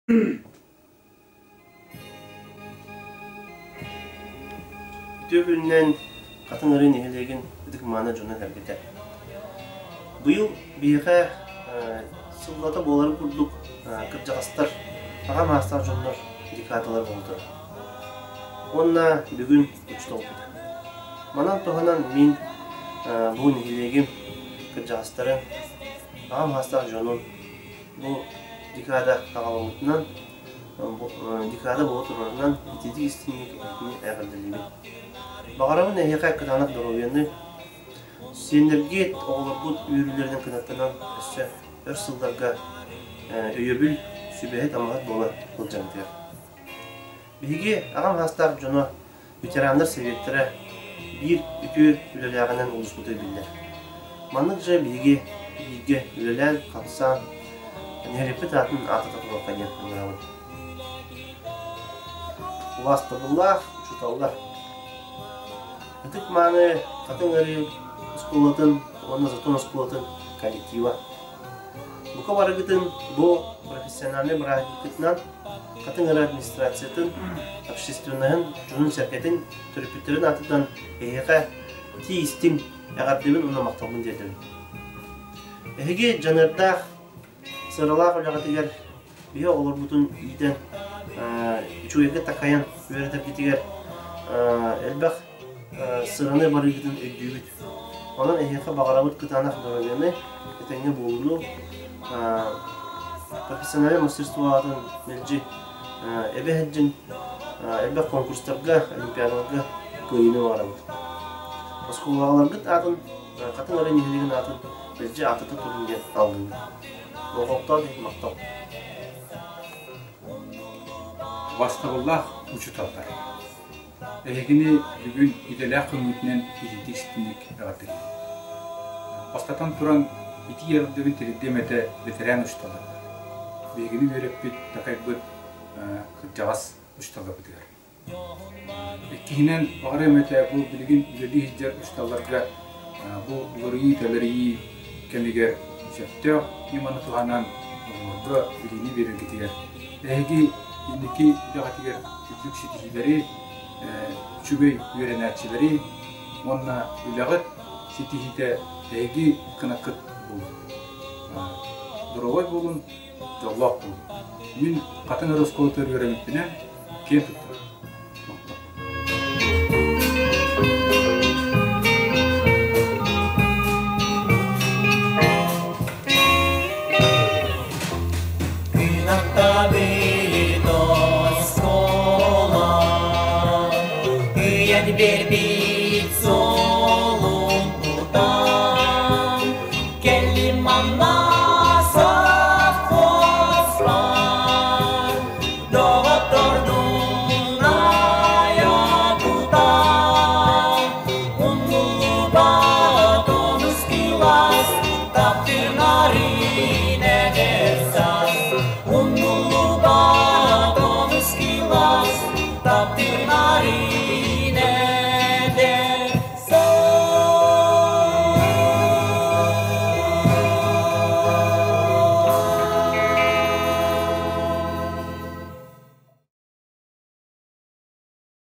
Үтүө күнүнэн Хатыҥ Арыы нэһилиэгин ытык-мааны дьоно-сэргэтэ. Быйыл биһиэхэ сыллата буоларын курдук кырдьаҕастар, аҕа маастаах дьоннор декадалар буолтара. Уонна бүгүн учууталбыт. Манан туһанан мин бу нэһилиэгим кырдьаҕастарын, аҕа маастаах дьонун Бу декада аҕаламмытынан, декада буола турарынан итиитик истиҥник эһигини эҕэрдэлиибин. Баҕарабын эһиэхэ кытаанах доруобуйаны, сиэннэргит, оҕолоргут үөрүүлэринэн кынаттанан өссө өр сылларга өйөбүл, сүбэһит-амаһыт буола сылдьаҥытыгар. Биһиги аҕам саастаах дьоно Ветераннар сэбиэттэрэ биир үтүө үлэлээҕинэн улууспутугар биллэр. Маннык дьэ биһиги бииргэ үлэлээн-хамсаан, нэһилиэкпит аатын аатата туруохха диэн ыҥырабын. Убаастабыллаах учууталлар! Ытык-мааны Хатыҥ Арыы оскуолатын уонна Затон оскуолатын коллектива. Бука барыгытын бу профессиональнай бырааһынньыккытынан Хатыҥ Арыы администрациятын, общественноһын, дьонун-сэргэтин, төрөппүттэрин аатыттан эһиэхэ итии-истиҥ эҕэрдэбин уонна махталбын тиэрдэбин. Эһиги дьаныардаах, сыралаах үлэҕитигэр биһи оҕолорбутун иитэн, үчүгэйгэ такайан үөрэтэргитигэр элбэх сыраны барыыгытын өйдүүбүт. Онон эһиэхэ баҕарабыт кытаанах доруобуйаны, этэҥҥэ буолууну, профессиональнай мастерствоҕытын мэлдьи эбэ сылдьын, элбэх конкурстарга, олимпиадаларга кыайыыны баҕарабыт. Оскуолаларгыт аатын, Хатыҥ Арыы нэһилиэгин аатын мэлдьи аатата турун диэн алгыыбыт. Болҕомтоҕо иһин махтал. Убастабыллаах учууталлар! Эһигини бүгүн идэлээх көҥүтүнэн итиитик истиҥник эҕэрдэлиибин. Бастатан туран, итии эрдэбин тиридиэм этэ бэтэрээн учууталларбар. Биһигини үөрэппит, такайбыт кырдьаҕас учууталларбытыгар. Иккиһинэн, баҕарыам этэ, бу билигин үлэлии сылдьар учууталларга бу уларыйыы-тэлэрийии кэмигэр сөптөөх ньыманы туһанан оҕолорго билиини биэрэргитигэр эһиги инники үлэҕитигэр үрдүк ситиһиилэри, үчүгэй үөрэнээччилэри уонна үлэҕит ситиһиитэ эһиги кынаккыт буолун. Доруобай буолун, дьоллоох буолун. Мин Хатыҥ Арыы оскуолатыгар үөрэммиппинэн киэн туттабын. Күн оскуола, Үйэн биэрбит суолун тутан, Кэллим манна совхозпар, Доҕоттордуун айа тутан, Умнуллубат онус кылаас таптыыр.